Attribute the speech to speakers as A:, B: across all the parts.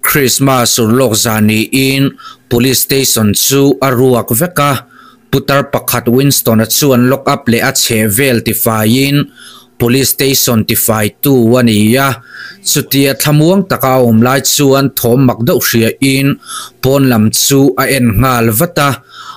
A: Christmas urlawk zan niin Police Station chu a ruak vek a, putar pakhat Winston-a chuan lock up leh a chhehvel tifaiin Police Station tifaitu a ni a, chutia thlamuang taka a awm lai chuan thawm mak deuh hriain pawn lam chu a en nghal vat a.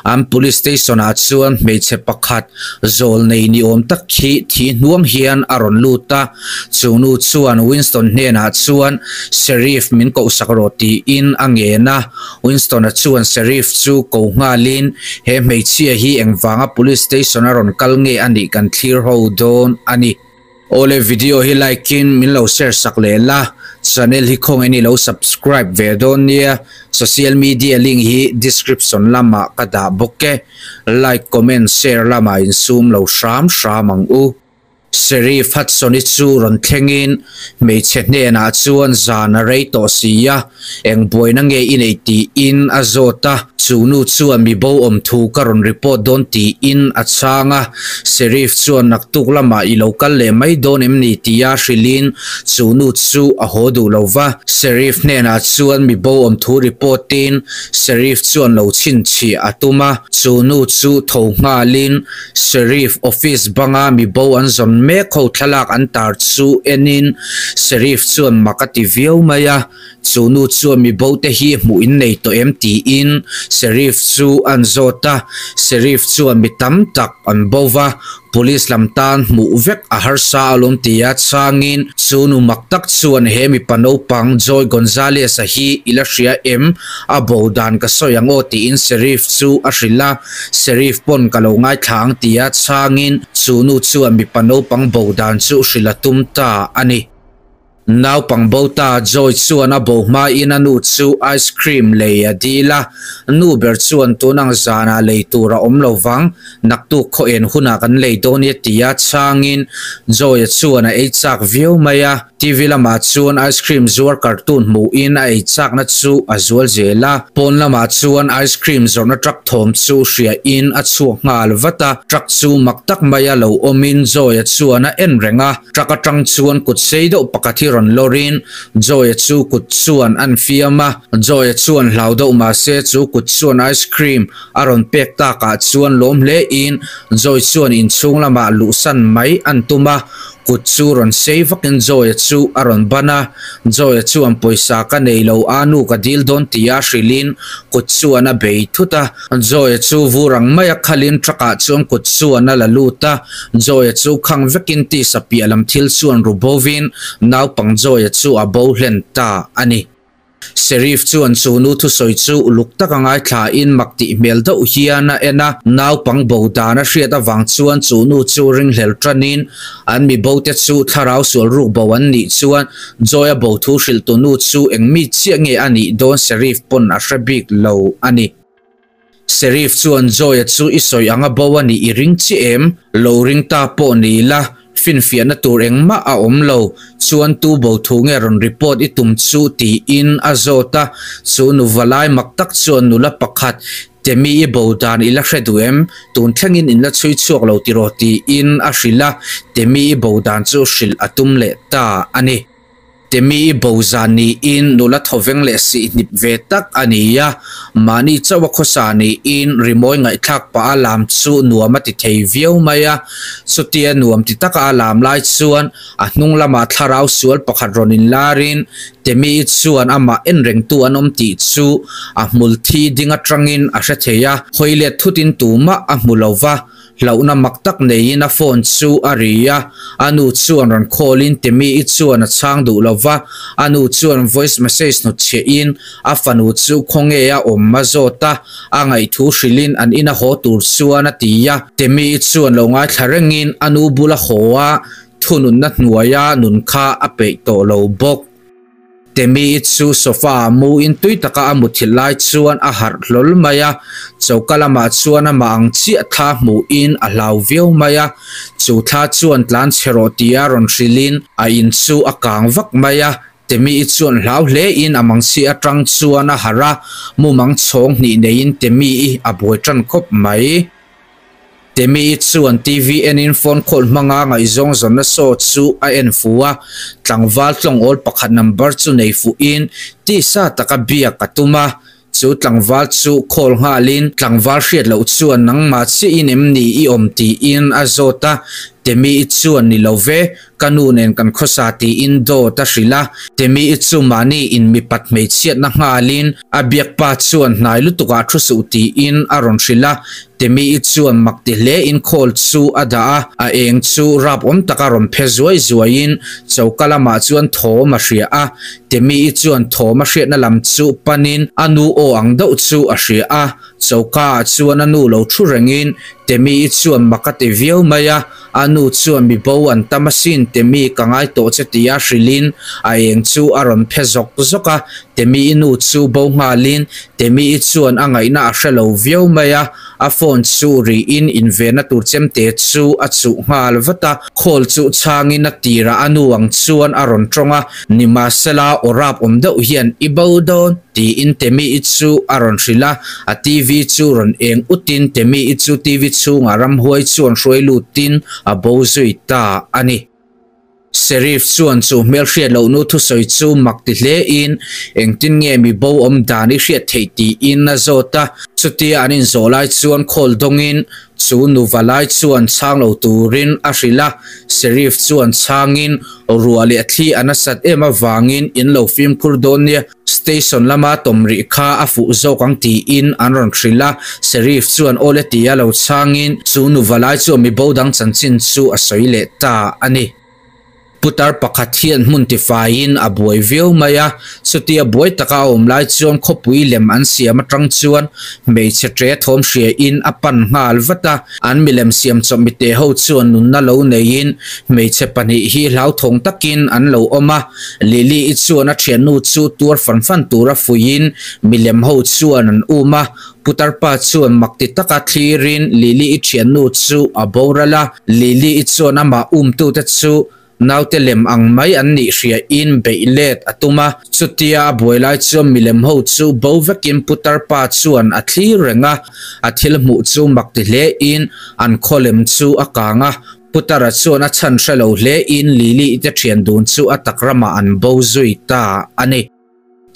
A: An Police Station ah chuan hmeichhe pakhat zawl nei ni awm tak khi thi hnuang hian a rawn lut a, chu nu chuan Winston hnenah chuan Sheriff min kohsak rawh tiin a ngen a, Winston-a chuan Sheriff chu ko nghalin he hmeichhia hi engvanga Police Station a rawn kal nge a nih kan thlir ho dawn a ni. Awle video hi like in min lo share sak leh la, channel hi khawngaih in i lo subscribe ve dawn nia, social media link hi description lamah ka dah bawk e, like comment share lamah insum lo hram hram ang u. Sheriff Hudson-i chu rawn thlengin hmeichhe hnenah chuan zan a rei tawh si a, Eng buaina nge i nei tiin a zawt a, chu nu chuan mi bo awm thu ka rawn report dawn tiin a chhang a, Sheriff chuan naktuk lamah i lo kal leh mai dawn em ni tia hrilhin chu nu chu a haw duh lo va, Sheriff hnenah chuan mi bo awm thu report in Sheriff chuan lo chhinchhiah a tum a, chu nu chu tho nghalin Sheriff office banga mi bo an zawn mek ho thlalak an tar chu enin Sheriff chuan mak a ti viau mai a, chu nu chuan mi bo te hi hmuh in nei tawh em tiin Sheriff chu an zawt a, Sheriff chuan mi tam tak an bo va, Police lam tan hmuh vek a harsa alawm tia chhangin chu nu mak tak chuan he mipa naupang Joy Gonzales-a hi i la hria em? A bo dan ka sawi ang aw tiin Sheriff chu a hrilh a. Sheriff pawn ka lo ngaithla ang tia chhangin chu nu chuan mipa naupang bo dan chu hrilh a tum ta a ni. Naupang bo ta Joy chuan a bo hmain a nu chu ice cream lei a dil a, nu ber chuan tun ang zanah lei tur a awm lo vang, naktuk khaw en hunah kan lei dawn nia tia chhangin Joy-a chuan a ei chak viau mai a. TV lamah chuan ice cream zuar cartoon hmuhin a ei chakna chu a zual zel a, pawn lamah chuan ice cream zawrhna truck thawm chu hriain a chhuak nghal vat a, truck chu mak tak maia lo awmin Joy-a chuan a en reng a, truck atang chuan kut sei deuh pakhat hi rawn lawrin Joy-a chu kut chuan an fiam a, Joy-a chuan hlau deuh mahse chu kut chuan ice cream a rawn pek takah chuan lawm hlein Joy chuan inchhung lamah luhsan mai an tum a, Kut chu rawn sei vakin Joy-a chu a rawn ban a, Joy-a chuan pawisa ka nei lo a nu ka dil dawn tia hrilhin kut chuan a bei thut a, Joy-a chu vur ang maia khalin truck-ah chuan kut chuan a la lut a, Joy-a chu khang vekin tisa piah lam thil chuan ru bovin naupang Joy-a chu a bo hlen ta a ni. Sheriff chuan chu nu thusawi chu uluk taka ngaithlain mak tih hmel deuh hian a en a, naupang bo dan a hriat avang chuan chu nu chu ringhlel tanin an mi bo te chu thlarau sual ruk bo an nih chuan Joy-a bo thu hrilh tu nu chu eng mi chiah nge a nih dawn Sheriff pawn a hre bik lo a ni. Sheriff chuan Joy-a chu i sawi anga bo a nih i ring chiah em? Lo ring ta pawh ni la, finfiahna tur engmah a awm lo, chuan tu bo thu nge rawn report i tum chu tiin a zawt a, chu nuva lai mak tak chuan nula pakhat Temi i bo dan i la hre duh em? Tun thlengin in la chhui chhuak lo tiraw tiin a hrilh a, Temi i bo dan chu hrilh a tum leh ta a ni. Temi i bo zan niin nula thawveng leh sihhnip ve tak a ni a, mahni chauh a khawsa niin rimawi ngaihthlak pah a lam chu nuam a ti thei viau mai a. Chutia nuam ti taka a lam lai chuan a hnung lamah thlarau sual pakhat rawn inlarin Temi i chuan amah en rengtu an awm tih chu a hmul thi ding atangin a hre thei a, hawi let thutin tumah a hmu lo va. Hlauhna mak tak neiin a phone chu a ri a, a nu chuan rawn call in Temi-i chuan a chhang duh lo va, a nu chuan voice message hnutchhiah in a fanu chu khawnge a awm a zawt a, a ngaihthu hrilh in an ina haw tur chuan a ti a, Temi-i chuan lo ngaithla reng in a nu bula haw a thununna hnuaia nun kha a peih tawh lo bawk. Temi-i chu sofa ah mu in tui taka a muthilh lai chuan a harh hlawl mai a, choka lamah chuan amah ang chiah thla hmuh in a hlau viau mai a, chu thla chuan tlan chhe rawh tia rawn hrilh in a in chu a kang vak mai a, Temi-i chuan hlau hle in a mangchhi atang chuan a harh a, mumang chhawng hnih nei in Temi-i a buai tan khawp mai. Temi-i chuan TV enin phone call hmanga ngaihzawng zawnna show chu a en fu a, tlangval tlawngawl pakhat number chu nei fuhin tisa taka biak a tum a. Chu tlangval chu call nghalin tlangval hriat loh chuan nangmah chiahin em ni i awm tiin a zawt a, Temi-i chuan ni lo ve, ka nu nen kan khawsa tiin dawt a hrilh a, Temi-i chu mahni in mipat hmeichhiatna nghalin a biakpa chuan hnai lutukah thu suh tiin a rawn hrilh a, Temi-i chuan mak ti hle in call chu a dah a, a eng chu rap awm taka rawn phe zuai zuaiin choka lamah chuan thawm a hria a, Temi-i chuan thawm a hriatna lam chu panin a nu aw ang deuh chu a hria a, choka ah chuan a nu lo thu rengin Temi-i chuan mak a ti viau mai a, a nu chuan mi bo an tam asin Temi ka ngai tawh che tia hrilhin a eng chu a rawn phe zawk zawk a, Temi-i nu chu bo nghalin Temi-i chuan a ngaihna a hre lo viau mai a, a phone chu riin invenna tur chemte chu a chuh nghal vat a, call chu chhangin a tirah a nu ang chuan a rawn tawng a, nimahsela aw rap awm deuh hian i bo dawn tiin Temi-i chu a rawn hrilh a, a TV chu rawn eng utin Temi-i chu TV chhungah ramhuai chuan hruai lutin a bo zui ta a ni. Sheriff chuan chu hmelhriat loh nu thusawi chu mak ti hle in engtin nge mi bo awm dan i hriat theih tiin a zawt a, chutia an inzawh lai chuan call dawngin chu nuva lai chuan chhang lo turin a hrilh a, Sheriff chuan chhangin ruah leh thli a nasat em avangin in lo fimkhur dawn nia, Station lama tawm rih kha a fuh zawk ang tiin an rawn hrilh a, Sheriff chuan awle tia lo chhangin chu nuva lai chuan mi bo dang chanchin chu a sawi leh ta a ni. Putar pakhat hian hmun tifaiin a buai viau mai a, chutia buai taka a awm lai chuan khawpui lem an siam atang chuan hmeichhe ṭe thawm hriain a pan nghal vat a, an milem siam chawp mite ho chuan nunna lo neiin hmeichhe pahnih hi hlauthawng takin an lo awm a. Lily-i chuan a thiannu chu tuar fan fan tura fuiin milem ho chuan an um a, putar pa chuan mak ti taka thlirin Lily-i thiannu chu a boral a, Lily-i chuan amah umtute chu naute lem ang mai an nih hriain beih let a tum a, chutia a buai lai chuan milem ho chu bo vekin putar pa chuan a thlir reng a, a thil hmuh chu mak ti hlein an khaw lem chu a kang a, Putara chuan a chhan hre lo hle in Lily i te thian dun chu a tak ramah an bo zui ta a ni.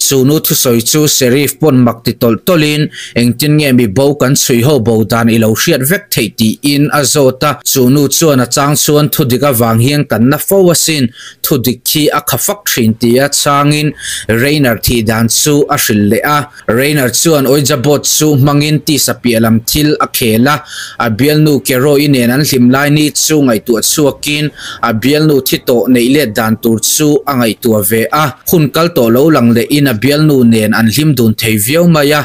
A: Chu nu thusawi chu Sheriff pawn mak ti tawlh tawlh in engtin nge mi bo kan chhui ho bo dan i lo hriat vek theih tiin a zawt a. Chu nu chuan a chang chuan thudik avang hian kan na fo asin, thudik khi a kha fak thin tia chhangin Rainer thih dan chu a hrilh leh a. Rainer chuan Ouija board chu hmangin tisa piah lam thil a khel a, a bialnu Keroy-i nen an hlim lai ni chu ngaihtuah chhuakin a bialnu thi tawh neih let dan tur chu a ngaihtuah ve a. Hun kal tawh lo lang lehin a bialnu nen an hlim dun thei viau mai a,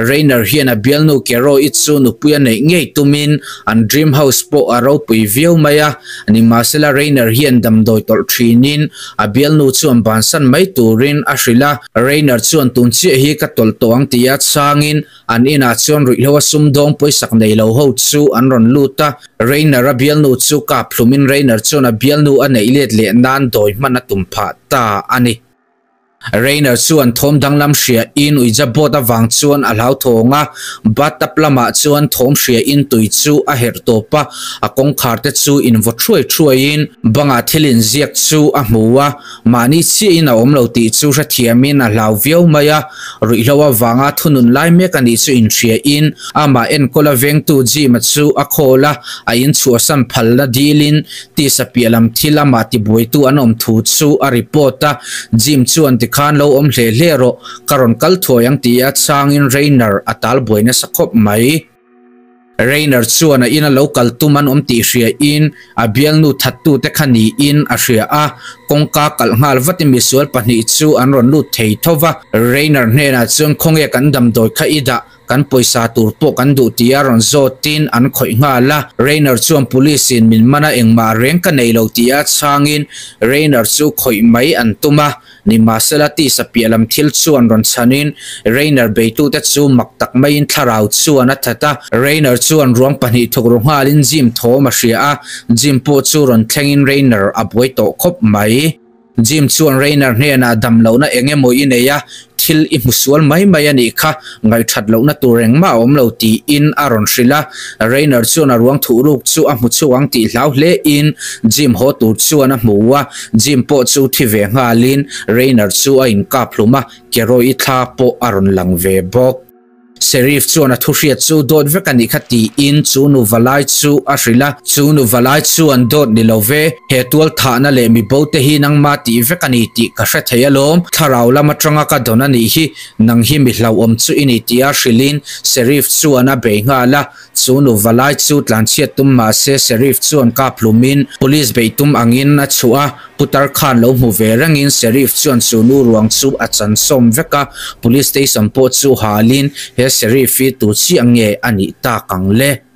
A: Rainer hian a bialnu Keroy-i chu nupui a neih ngei tumin an dream house pawh a ropui viau mai a, nimahsela Rainer hian damdawi tawlh thinin a bialnu chuan bansan mai turin a hrilh a. Rainer chuan tun chiah hi ka tawlh tawh ang tia chhangin an inah chuan ruihhlo a sumdawng pawisak nei lo ho chu an rawn lut a, Rainer a bialnu chu kap hlumin Rainer chuan a bialnu a neih let leh nan dawi hman a tum phah ta a ni. Rainer chuan thawm danglam hria in uija boat avang chuan a hlauthawng a, bathtub lamah chuan thawm hria in tui chu a herh tawp a, a kawngkhar te chu invaw thuai thuai in bangah thil inziak chu a hmu a, Mahni chiahin a awm lo tih chu hrethiamin a hlau viau mai a, ruihhlo avanga thunun lai mek a nih chu inhriain amah enkawla vengtu Jim-a chu a call a, a inchhuahsan phalna dilin tisa piah lam thil amah tibuaitu an awm thu chu a report a, Jim chuan tikhan lo awm hle hle rawh, ka rawn kal thuai ang tia changin Rainer a talbuai nasa khawp mai. Rainer chuan a ina lo kal tum an awm tih hria in a bialnu thattu te kha niin a hria a, kawngka kalh nghal vatin misual pahnih chu an rawn lut thei tho va. Rainer hnenah chuan khawnge kan damdawi kha i dah, kan pawisa tur pawh kan duh tia rawn zawtin an khawih nghal a. Rainer chuan police in min man a engmah reng ka nei lo tia chhangin Rainer chu khawih mai an tum a. Nimahsela tisa piah lam thil chuan rawn chhanin Rainer beitute chu mak tak maiin thlarau chuan a that a. Rainer chuan ruang pahnih thuk ru nghalin Jim thawm a hria a, Jim pawh chu rawn thlengin Rainer a buai tawh khawp mai. Jim chuan Rainer hnenah dam lohna eng emaw i nei a, thil i hmu sual mai mai a nih kha, ngaihthat lohna tur engmah a awm lo tiin a rawn hrilh a. Rainer chuan a ruang thuh ruk chu a hmu chhuak ang tih hlau hle in Jim haw tur chuan a hmu a, Jim pawh chu thi ve nghalin Rainer chu a inkap hlum a, Kerawih thla pawh a rawn lang ve bawk. Sheriff chuan a thuhriat chu dawt vek a nih kha tiin chu nu valai chu a hrilh a. Chu nu valai chuan dawt ni lo ve, he tual thahna leh mi bo te hi nangma tih vek a ni tih ka hre thei alawm, thlarau lam atanga ka dawn a nih hi, nang hi mi hlauhawm chu i ni tia hrilhin Sheriff chuan a bei nghal a. Chu nu valai chu tlanchhiat tum mah se Sheriff chuan kap hlumin Police beih tum angin a chhuah a, Putar khan lo hmu ve rengin Sheriff chuan chu nu ruang chu a chan sawm vek a, Police Station pawh chu halin he Sheriff hi tu chiah nge a nih tak ang le?